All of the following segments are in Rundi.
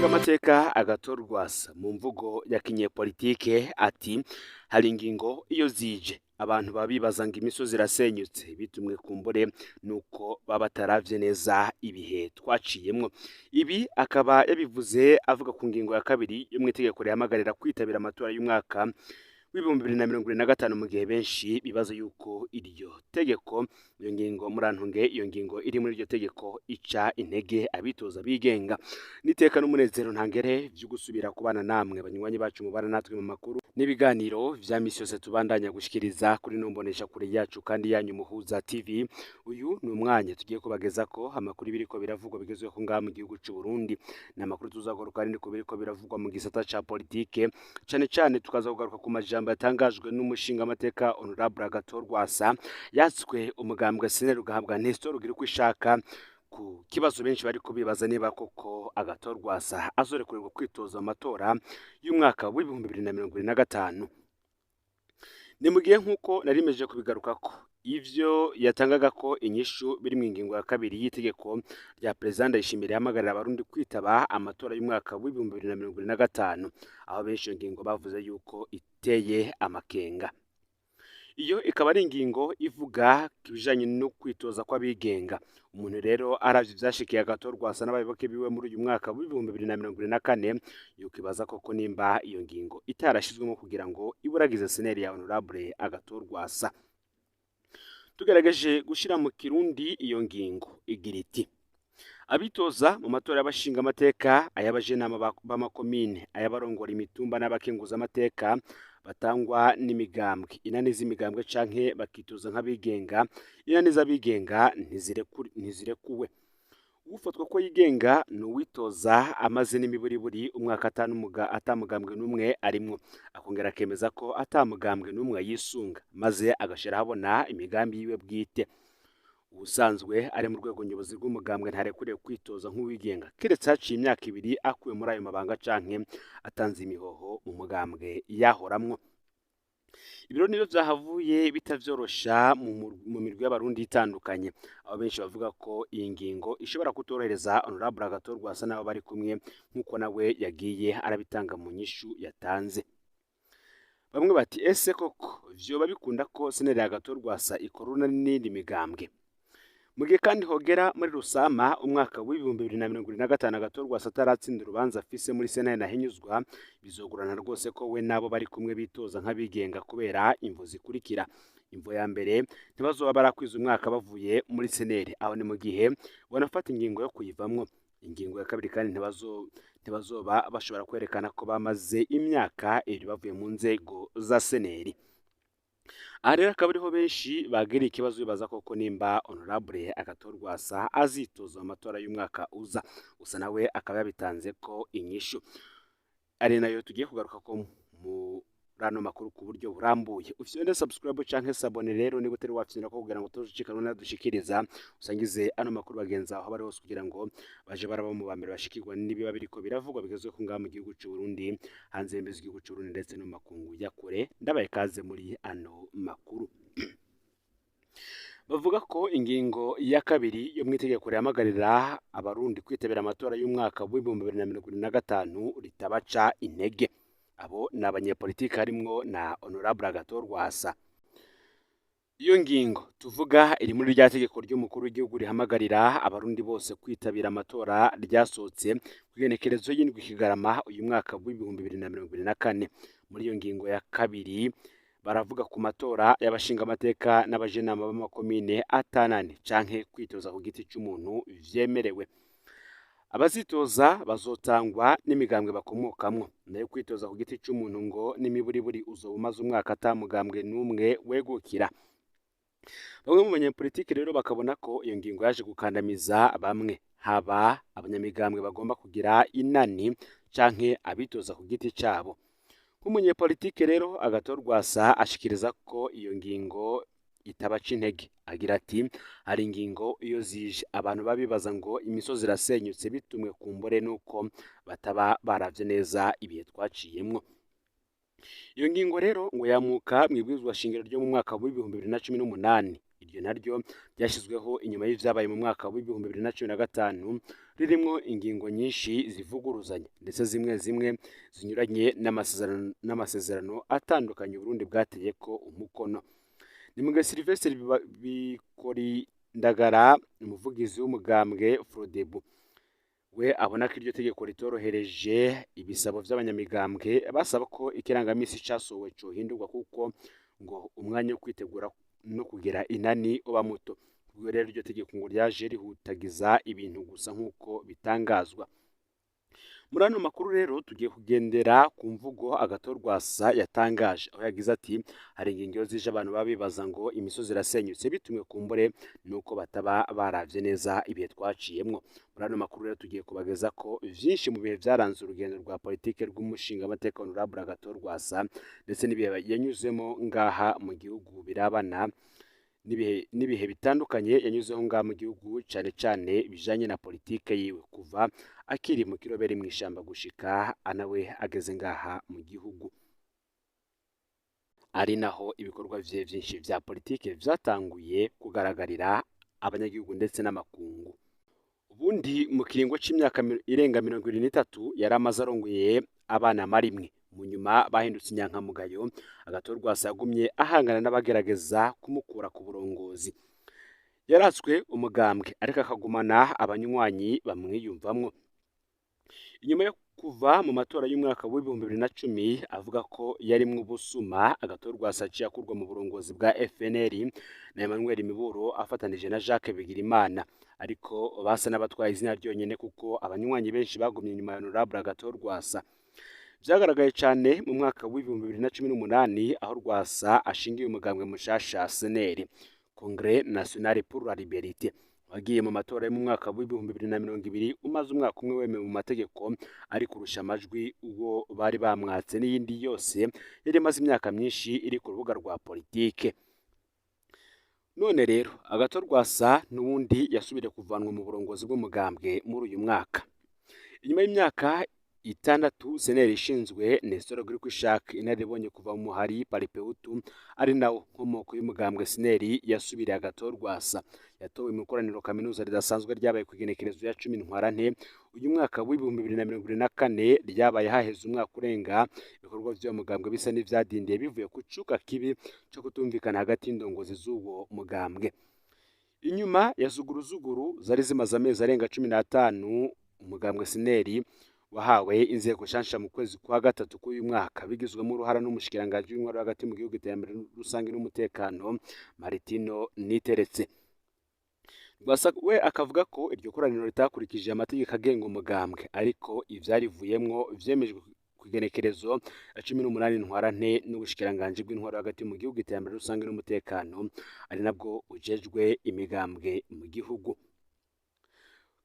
Umushingamateka Agathon Rwasa mu mvugo ya kinyepolitike ati hari ingingo iyo zije abantu baba bibaza ngo imisozi irasenyutse, bitumwe kumbure nuko baba bataravye neza ibihe twaciyemwo. Ibi akaba yabivuze avuga ku ngingo ya kabiri yo mw'itegeko rihamagarira kwitabira amatora y'umwaka w'2025, mu gihe benshi bibaza yuko iryo tegeko, iyo ngingo, murantunge, iyo ngingo iri muri iryo tegeko ica intege abitoza bigenga. Niteka n'umunezero ntangere vyo gusubira kubana namwe banywanyi bacu mubana natwe mu makuru n'ibiganiro vya misi yose tubandanya gushikiriza kuri nombonesha kure yacu kandi yanyu Muhuza TV. Uyu ni umwanya tugiye kubagezako amakuru biriko biravugwa bigezweho ngaha mu gihugu c'u Burundi. Ni amakuru tuzagaruka kandi ku biriko biravugwa mu gisata ca politike, cane cane tukaza kugaruka ku majambo yatangajwe n'umushingamateka Honorable Agathon Rwasa yatswe umugambwe SNL ugahabwa Nestor Ugirkwishaka, ku kibazo benshi bariko bibaza niba koko Agathon Rwasa azorekurerwa kwitoza mu matora y'umwaka w'2025. Ni mu gihe nk'uko narimeje kubigarukako, ivyo yatangaga ko inyishu biri mu ngingo ya kabiri y'itegeko rya Perezida Ndayishimiye rihamagarira abarundi kwitaba amatora y'umwaka w'2025, aho benshi iyo ngingo bavuze yuko iteye amakenga. Iyo ikaba ari ingingo ivuga ku bijanye no kwitoza kw'abigenga. Umuntu rero aravye ivyashikiye Agathon Rwasa n'abayoboke biwe muri uyu mwaka w'2024, yokwibaza koko nimba iyo ngingo itarashizwemo kugira ngo iburagize SNL ya Honorable Agathon Rwasa. Tugerageje gushira mu Kirundi, iyo ngingo igira iti: abitoza mu matora y'abashingamateka, ay'abajenama b'amakomine, ay'abarongora imitumba n'abakenguzamateka batangwa n'imigambwe, inani z'imigambwe canke bakitoza nk'abigenga, inani z'abigenga ntizirekuwe. Ufatwa ko yigenga ni uwitoza amaze n'imiburiburi umwaka atamugambwe n'umwe arimwo, akongera akemeza ko atamugambwe n'umwe yisunga, maze agashira ahabona imigambi yiwe bwite. Ubusanzwe ari mu rwego nyobozi rw'umugambwe ntarekuriwe kwitoza nk'uwigenga, keretse haciye imyaka 2 akuwe muri ayo mabanga canke atanze imihoho mu mugambwe yahoramwo. Ibiro nivyo vyahavuye bitavyorosha mu mirwi y'abarundi itandukanye, aho benshi bavuga ko iyi ngingo ishobora kutorohereza Honorable Agathon Rwasa n'abo bari kumwe, nk'uko nawe yagiye arabitanga mu nyishu yatanze. Bamwe bati: ese koko vyoba bikunda ko SNL ya Agathon Rwasa ikorana n'iyindi migambwe? Mu gihe kandi hogera muri Rusama umwaka w'2025 Agathon Rwasa ataratsinda urubanza afise muri sentare ntahinyuzwa, bizogorana rwose ko we n'abo bari kumwe bitoza nk'abigenga kubera imvo zikurikira. Imvo ya mbere, ntibazoba barakwiza umwaka bavuye muri SNL, aho ni mu gihe banafata ingingo yo kuyivamwo. Ingingo ya kabiri kandi, ntibazoba bashobora kwerekana ko bamaze imyaka 2 bavuye mu nzego za SNL. Aha rero akaba ariho benshi bagiriye ikibazo, bibaza koko nimba Honorable Agathon Rwasa azitoza mu matora y'umwaka uza. Gusa nawe akaba yabitanze ko inyishu, ari nayo tugiye kugaruka ko muri ano makuru ku buryo burambuye. Ufite subscribe canke s'abonner rero niba utari wafyina ko kugira ngo tuzucikanwe nadushikiriza, usangize ano makuru bagenzi aho bari hose kugira ngo baje baraba mu bambere bashikirwa n'ibiba biriko biravugwa bigezweho ngaha mu gihugu c'u Burundi, hanze y'imbizi z'igihugu c'u Burundi ndetse no mu makungu ya kure. Ndabaye kaze muri ano makuru. Bavuga ko ingingo ya kabiri yo mw'itegeko rihamagarira abarundi kwitabira amatora y'umwaka w'2025 ritabaca intege. Abo ni abanyepolitiki harimwo na Honorable Agathon Rwasa. Iyo ngingo tuvuga iri muri rya tegeko ry'umukuru w'igihugu rihamagarira abarundi bose kwitabira amatora, ryasohotse ku igenekerezo y'indwi Kigarama uyu mwaka w'2024. Muri iyo ngingo ya kabiri baravuga ku matora y'abashingamateka n'abajenama b'amakomine atanane canke kwitoza ku giti c'umuntu vyemerewe. Abazitoza bazotangwa n'imigambwe bakomokamwo, nayo kwitoza ku giti c'umuntu ngo n'imiburiburi uzoba umaze umwaka ata mugambwe n'umwe wegukira. Bamwe mu banyepolitiki rero bakabona ko iyo ngingo yaje gukandamiza bamwe, haba abanyamigambwe bagomba kugira inani canke abitoza ku giti cabo. Nk'umunyepolitike rero, Agathon Rwasa ashikiriza ko iyo ngingo itabaca intege. Agira ati hari ingingo iyo zije abantu baba bibaza ngo imisozi irasenyutse, bitumwe kumbure nuko bataba baravye neza ibihe twaciyemwo. Iyo ngingo rero ngo yamuka mw'ibwirizwa shingiro ryo mu mwaka w'2018. Iryo naryo ryashyizweho inyuma y'ivyabaye mu mwaka w'2015, ririmwo ingingo nyinshi zivuguruzanya ndetse zimwe zimwe zinyuranye n'amasezerano atandukanye Uburundi bwateyeko umukono. Ni mugihe Sylvestre Bikorindagara, umuvugizi w'umugambwe Frodebu, we abona ko iryo tegeko ritorohereje ibisabo vy'abanyamigambwe basaba ko ikirangamisi casohowe cohindurwa, kuko ngo umwanya wo kwitegura no kugira inani uba muto. Ubwo rero iryo tegeko ngo ryaje rihutagiza ibintu gusa nk'uko bitangazwa. Muri ano makuru rero tugiye kugendera ku mvugo Agathon Rwasa yatangaje, aho yagize ati: hari ingingo iyo zije abantu baba bibaza ngo imisozi irasenyutse, bitumwe kumbure nuko bataba baravye neza ibihe twaciyemwo. Muri ano makuru rero tugiye kubageza ko vyinshi mu bihe vyaranze urugendo rwa politike rw'umushingamateka Honorable Agathon Rwasa, ndetse n'ibihe yanyuzemo ngaha mu gihugu birabana n'ibihe bitandukanye yanyuzeho ngaha mu gihugu, cane cane bijanye na politike yiwe kuva akiri mu kiroberi mw'ishamba gushika anawe ageze ngaha mu gihugu, ari naho ibikorwa vyiwe vyinshi vya politike vyatanguye kugaragarira abanyagihugu ndetse n'amakungu. Ubundi mu kiringo c'imyaka irenga 73 yari amaze arongoye abana marimwe, mu nyuma bahindutse inyankamugayo. Agathon Rwasa yagumye ahangana n'abagerageza kumukura ku burongozi. Yaratswe umugambwe ariko akagumana abanywanyi bamwiyumvamwo. Inyuma yo kuva mu matora y'umwaka w'2010 avuga ko yarimwo ubusuma, Agathon Rwasa aciye akurwa mu burongozi bwa FNL na Emmanuel Miburo afatanije na Jacques Bigirimana, ariko basa n'abatwaye izina ryonyene kuko abanywanyi benshi bagumye inyuma ya Honorable Agathon Rwasa. Vyagaragaye cane mu mwaka w'2018 aho Rwasa ashingiye umugambwe mushasha CNL, Congrès National pour la Liberté, wagiye mu matora yo mu mwaka w'2020 umaze umwaka umwe wemewe mu mategeko, ari kurusha amajwi uwo bari bamwatse n'iyindi yose yari imaze imyaka myinshi iri ku rubuga rwa politike. None rero Agathon Rwasa n'ubundi yasubiriye kuvanwa mu burongozi bw'umugambwe muri uyu mwaka. Inyuma y'imyaka 6 CNL ishinzwe, Nestor Girkwishaka, inararibonye kuva mu muhari Palipehutu ari nawo nkomoko y'umugambwe CNL, yasubiriye Agathon Rwasa. Yatowe mu ikoraniro kaminuza ridasanzwe ryabaye ku igenekerezo ya 10 Ntwarante uyu mwaka w'2024, ryabaye haheze umwaka urenga ibikorwa vy'uwo mugambwe bisa n'ivyadindiye bivuye ku cuka kibi co kutumvikana hagati y'indongozi z'uwo mugambwe. Inyuma ya zuguruzuguru zari zimaze amezi arenga 15, umugambwe CNL wahawe inzego nshasha mu kwezi kwa gatatu k'uyu mwaka, bigizwemo uruhara n'umushikiranganji w'intwaro hagati mu gihugu, iterambere rusange n'umutekano, Martino Niteretse. Rwasa we akavuga ko iryo koraniro ritakurikije amategeko agenga umugambwe, ariko ivyarivuyemwo vyemejwe ku igenekerezo ya 18 Ntwarante n'ubushikiranganji bw'intwaro hagati mu gihugu, iterambere rusange n'umutekano, ari nabwo bujejwe imigambwe mu gihugu.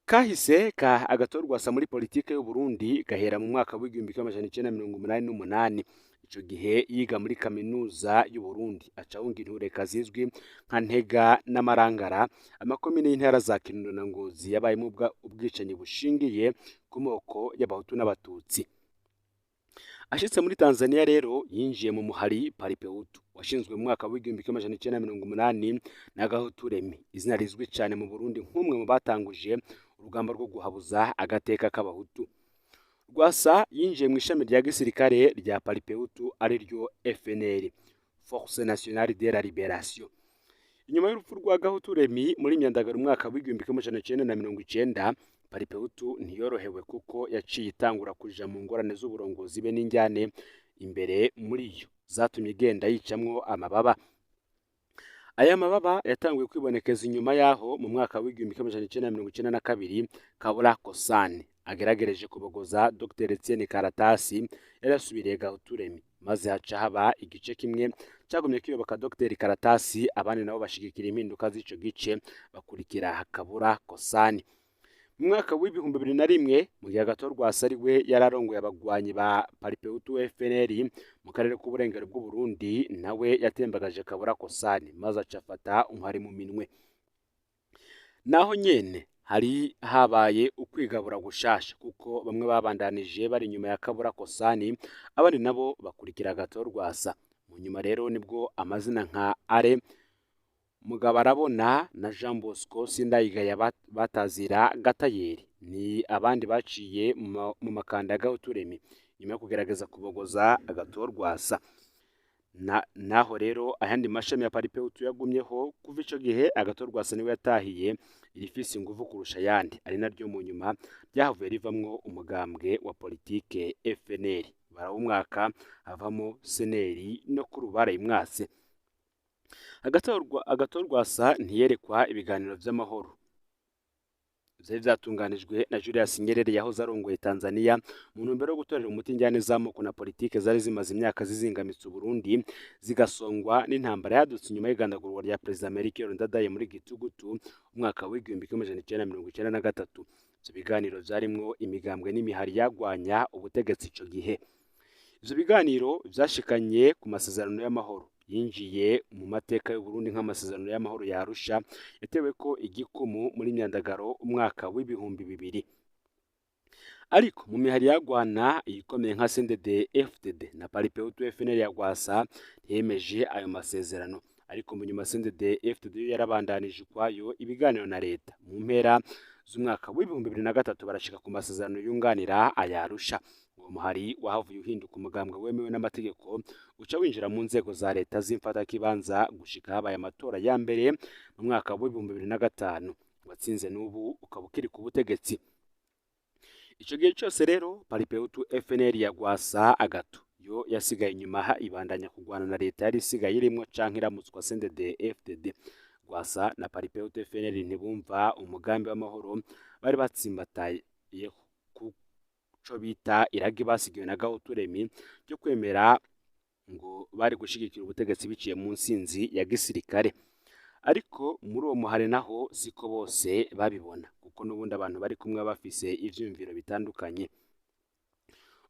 Kahise ka Agathon Rwasa muri politike y'u Burundi gahera mu mwaka w'1988. Ico gihe yiga muri kaminuza y'u Burundi, aca ahunga intureka zizwi nka Ntega n'Amarangara, amakomine y'intara za Kirundo na Ngozi yabayemwo ubwicanyi bushingiye ku moko y'Abahutu n'Abatutsi. Ashitse muri Tanzania rero yinjiye mu muhari Palipehutu washinzwe mu mwaka w'1980 na Gahutu Remy, izina rizwi cane mu Burundi nk'umwe mu batanguje urugamba rwo guhabuza agateka k'Abahutu. Rwasa yinjiye mu ishami rya gisirikare rya Palipehutu ariryo FNL, Force Nationale de la Liberation. Inyuma y'urupfu rwa Gahutu Remy muri Myandagaro umwaka w'1990, Palipehutu ntiyorohewe kuko yaciye itangura kuja mu ngorane z'uburongozi be n'injyane imbere muri yo zatumye igenda yicamwo amababa. Aya mababa yatanguye kwibonekeza inyuma yaho mu mwaka w'1992 Kabura Kosani ageragereje kubogoza Dr Etienne Karatasi yari yasubiriye Gahutu Remy, maze haca haba igice kimwe cagumye kiyoboka Dr Karatasi, abandi nabo bashigikira impinduka z'ico gice bakurikira Kabura Kosani. Mu mwaka w'2001, mu gihe Agathon Rwasa ari we yararongoye abagwanyi ba Palipehutu FNL mu karere k'uburengero bw'u Burundi, nawe yatembagaje Kabura Kosani maze aca afata umuhari mu minwe. Naho nyene hari habaye ukwigabura gushasha, kuko bamwe babandanije bari inyuma ya Kabura Kosani, abandi nabo bakurikira Agathon Rwasa. Mu nyuma rero nibwo amazina nka Are Mugabarabona na Jean Bosco Sindayigaya batazira Gatayeri ni abandi baciye mu makanda ya Gahuturemi nyuma yo kugerageza kubogoza Agathon Rwasa. Naho rero ayandi mashami ya Palipehutu yagumyeho kuva ico gihe. Agathon Rwasa niwe yatahiye irifise inguvu kurusha ayandi, ari naryo mu nyuma ryahavuye rivamwo umugambwe wa politike FNL, barawumwaka havamo CNL no kuri ubu barayimwatse. Agathon Rwasa ntiyerekwa ibiganiro vy'amahoro vyari vyatunganijwe na Julius Nyerere yahoze arongoye Tanzania mu ntumbero yo gutorera umuti injyane z'amoko na politike zari zimaze imyaka zizingamitse Uburundi, zigasongwa n'intambara yadutse inyuma y'igandagurwa rya Perezida Melchior Ndadaye muri Gitugutu umwaka w'1993. Ivyo biganiro vyarimwo imigambwe n'imihari yagwanya ubutegetsi ico gihe. Ivyo biganiro vyashikanye ku masezerano y'amahoro yinjiye mu mateka y'Uburundi nk'amasezerano y'amahoro ya Arusha, yateweko igikumu muri Myandagaro umwaka w'2000. Ariko mu mihari yagwana iyikomeye nka CNDD FDD na Palipehutu FNL ya Rwasa ntiyemeje ayo masezerano. Ariko mu nyuma CNDD FDD yo yarabandanije ukwayo ibiganiro na leta. Mu mpera z'umwaka w'2003 barashika ku masezerano yunganira aya Arusha. Uwo muhari wahavuye uhinduka umugambwe wemewe n'amategeko, uca winjira mu nzego za leta z'imfatakibanza gushika habaye amatora ya mbere mu mwaka w'2005, watsinze, n'ubu ukaba ukiri ku butegetsi. Ico gihe cose rero Palipehutu FNL ya Rwasa Agathon yo yasigaye inyuma, ibandanya kugwana na leta yari isigaye irimwo canke iramutswa CNDD FDD. Rwasa na Palipehutu FNL ntibumva umugambi w'amahoro bari batsimbatayeho kuco bita iragi basigiwe na Gahuturemi ryo kwemera ngo bari gushigikira ubutegetsi biciye mu nsinzi ya gisirikare. Ariko muri uwo muhari naho siko bose babibona, kuko n'ubundi abantu bari kumwe bafise ivyiyumviro bitandukanye.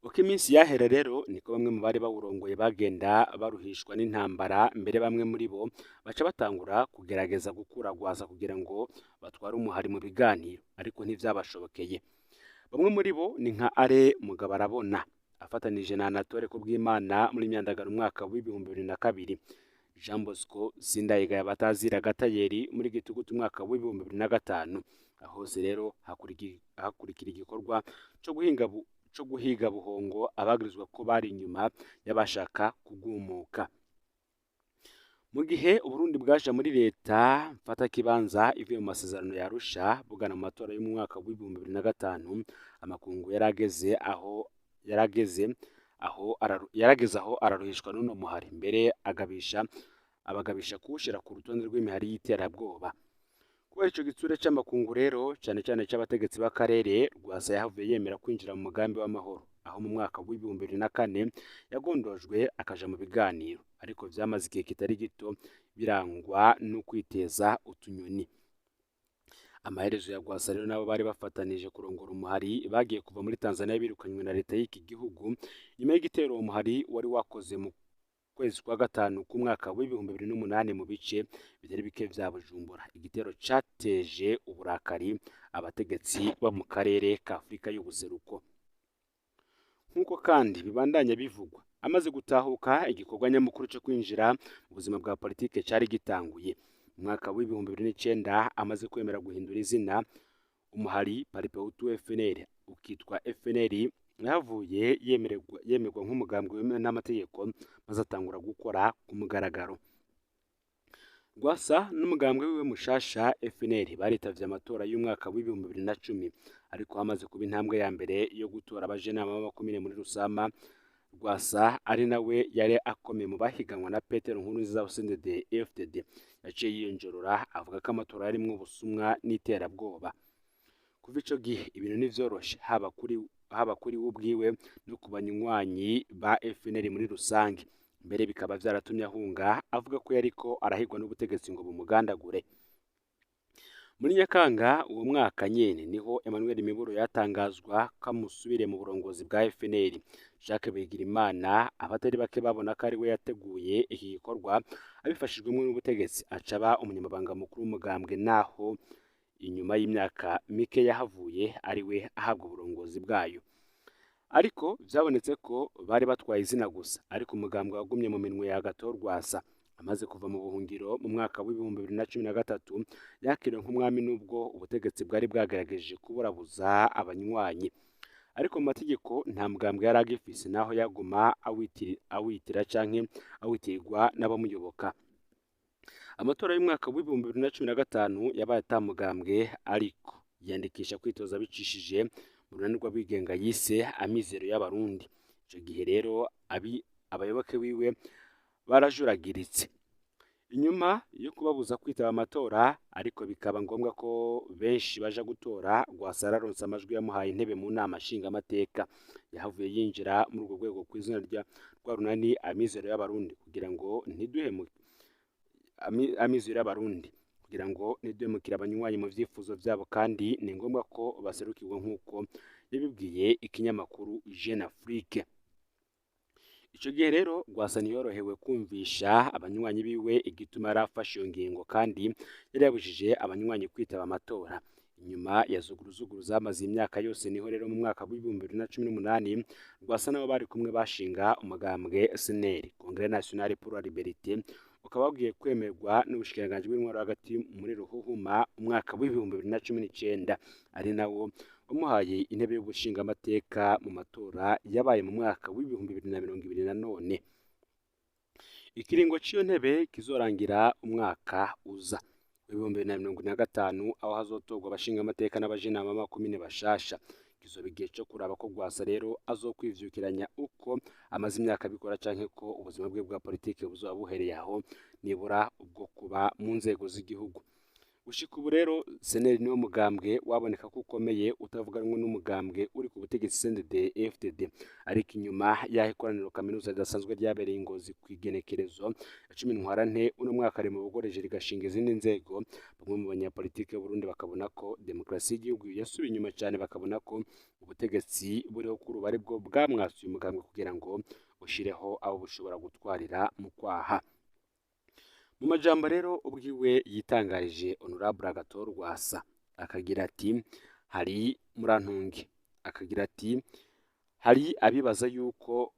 Uko iminsi yahera rero niko bamwe mu bari bawurongoye bagenda baruhishwa n'intambara, mbere bamwe muri bo baca batangura kugerageza gukura Rwasa kugira ngo batware umuhari mu biganiro, ariko ntivyabashobokeye. Bamwe muri bo ni nka Alain Mugabarabona afatanije na Anatole Kubwimana muri Myandagaro umwaka w'2002, Jean Bosco Sindayigaya batazira Gatayeri muri Gitugutu umwaka w'2005. Aho hose rero hakurikira igikorwa co guhiga buhongo abagirizwa ko bari inyuma y'abashaka kugumuka. Mu gihe Uburundi bwaja muri leta mfatakibanza ivuye mu masezerano ya Arusha, bugana mu matora yo mu mwaka w'2005, amakungu yarageze aho araruhishwa n'uno muhari, mbere agabisha abagabisha kuwushira ku rutonde rw'imihari y'iterabwoba. Kubera ico gitsure c'amakungu rero, cane cane c'abategetsi b'akarere, Rwasa yahavuye yemera kwinjira mu mugambi w'amahoro, aho mu mwaka w'2004 yagondojwe akaja mu biganiro, ariko vyamaze igihe kitari gito birangwa no kwiteza utunyoni. Amaherezo ya Rwasa rero nabo bari bafatanije kurongora umuhari bagiye kuva muri Tanzania birukanywe na leta y'iki gihugu nyuma y'igitero uwo muhari wari wakoze mu kwezi kwa gatanu k'umwaka w'2008 mu bice bitari bike vya Bujumbura, igitero cateje uburakari abategetsi bo mu karere ka Afurika y'ubuseruko. Nk'uko kandi bibandanya bivugwa, amaze gutahuka igikorwa nyamukuru co kwinjira mu buzima bwa politike cari gitanguye. Mu mwaka w'2009 amaze kwemera guhindura izina umuhari Palipehutu FNL ukitwa FNL, yahavuye yemerwa nk'umugambwe wemewe n'amategeko, maze atangura gukora ku mugaragaro. Rwasa n'umugambwe wiwe mushasha FNL baritavye amatora y'umwaka w'2010, ariko hamaze kuba intambwe ya mbere yo gutora abajenama b'amakomine muri Rusama, Rwasa ari nawe yari akomeye mu bahiganwa na Petero Nkurunziza wa CNDD FDD yaciye yiyonjorora, avuga ko amatora yarimwo ubusumwa n'iterabwoba. Kuva ico gihe ibintu ntivyoroshe, haba kuri we ubwiwe no ku banywanyi ba FNL muri rusange, mbere bikaba vyaratumye ahunga avuga ko yariko arahigwa n'ubutegetsi ngo bumugandagure. Muri Nyakanga uwo mwaka nyene niho Emmanuel Miburo yatangazwa ko amusubiriye mu burongozi bwa FNL. Jacques Bigirimana, abatari bake babona ko ari we yateguye iki gikorwa abifashijwemo n'ubutegetsi, aca aba umunyamabanga mukuru w'umugambwe, naho inyuma y'imyaka mike yahavuye ari we ahabwa uburongozi bwayo. Ariko vyabonetse ko bari batwaye izina gusa, ariko umugambwe wagumye mu minwe ya Agathon Rwasa. Amaze kuva mu buhungiro mu mwaka w'2013 yakiriwe nk'umwami, nubwo ubutegetsi bwari bwagerageje kuburabuza abanywanyi. Ariko mu mategeko nta mugambwe yari agifise, naho yaguma awitira canke awitirirwa n'abamuyoboka. Amatora y'umwaka w'2015 yabaye ata mugambwe, ariko yiyandikisha kwitoza bicishije mu runani rw'abigenga yise Amizero y'Abarundi. Ico gihe rero abayoboke biwe barajuragiritse inyuma yo kubabuza kwitaba amatora, ariko bikaba ngombwa ko benshi baja gutora. Rwasa yararonse amajwi yamuhaye intebe mu nama nshingamateka. Yahavuye yinjira muri urwo rwego kw'izina rya rwa runani Amizero y'Abarundi kugira ngo ntiduhemuke Amizero y'Abarundi kugira ngo ntiduhemukire abanywanyi mu vyifuzo vyabo, kandi ni ngombwa ko baserukirwa nk'uko yabibwiye ikinyamakuru Jeune Afrique. Ico gihe rero Rwasa ntiyorohewe kumvisha abanywanyi biwe igituma yari afashe iyo ngingo, kandi yari yabujije abanywanyi kwitaba amatora. Inyuma ya zuguruzuguru zamaze imyaka yose, niho rero mu mwaka w'2018 Rwasa nabo bari kumwe bashinga umugambwe CNL, Congrès National pour la Liberté, ukaba wagiye kwemerwa n'ubushikiranganji bw'intwaro hagati muri Ruhuhuma umwaka w'2019, ari nawo wamuhaye intebe y'ubushingamateka mu matora yabaye mu mwaka w'2020 na none. Ikiringo c'iyo ntebe kizorangira umwaka uza w'2025, aho hazotorwa abashingamateka n'abajenama b'amakomine bashasha. Kizoba igihe co kuraba ko Rwasa rero azokwivyukiranya uko amaze imyaka abikora, canke ko ubuzima bwe bwa politike buzoba buhereye aho, nibura ubwo kuba mu nzego z'igihugu. Gushika ubu rero CNL niwo mugambwe waboneka ko ukomeye utavuga rumwe n'umugambwe uri ku butegetsi CNDD FDD. Ariko inyuma y'aho ikoraniro kaminuza ridasanzwe ryabereye i Ngozi kw'igenekerezo ya 10 Ntwarante uno mwaka ari mu bugoreje rigashinga izindi nzego, bamwe mu banyapolitike b'Uburundi bakabona ko demokarasi y'igihugu yasubiye inyuma cyane, bakabona ko ubutegetsi buriho kuri ubu aribwo bwamwasuye umugambwe kugira ngo bushireho abo bushobora gutwarira mu kwaha. Mu majambo rero ubwiwe yitangarije Honorable Agathon Rwasa, akagira ati hari murantunge, akagira ati hari abibaza yuko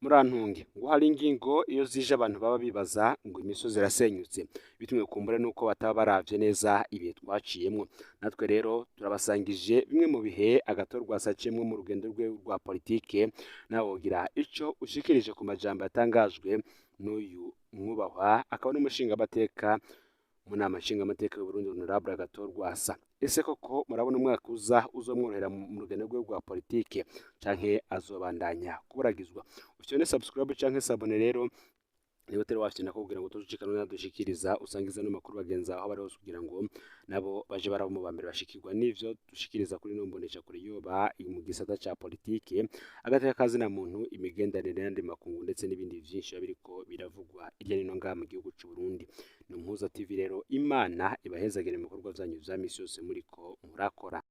murantunge ngo hari ingingo iyo zije abantu baba bibaza ngo imisozi irasenyutse, bitumwe kumbura nuko bataba baravye neza ibihe twaciyemwo. Natwe rero turabasangije bimwe mu bihe Agathon Rwasa aciyemwo mu rugendo rwe rwa politike. Nawe wogira ico ushikirije ku majambo yatangajwe n'uyu mwubahwa akaba n'umushingamateka mu nama nshingamateka y'Uburundi Honorable Agathon Rwasa. Ese koko murabona umwaka uza uzomworohera mu rugendo rwe rwa politike, canke azobandanya kuburagizwa? Ufyone subscribe canke s'abonner rero niba utari wafyona, kugira ngo tuzucikana nadushikiriza, usangiza n'amakuru bagenzi aho bari hose, kugira ngo nabo baje baraba mu bambere bashikirwa n'ivyo dushikiriza kuri no mbonesha kure, yoba mu gisata ca politike, agateka kazina muntu, imigenderanire n'andi makungu, ndetse n'ibindi vyinshi biba biriko biravugwa irya nino ngaha mu gihugu c'u Burundi. Ni Umuhuza TV rero, Imana ibahezagire mu bikorwa vyanyu vya misi yose muriko murakora.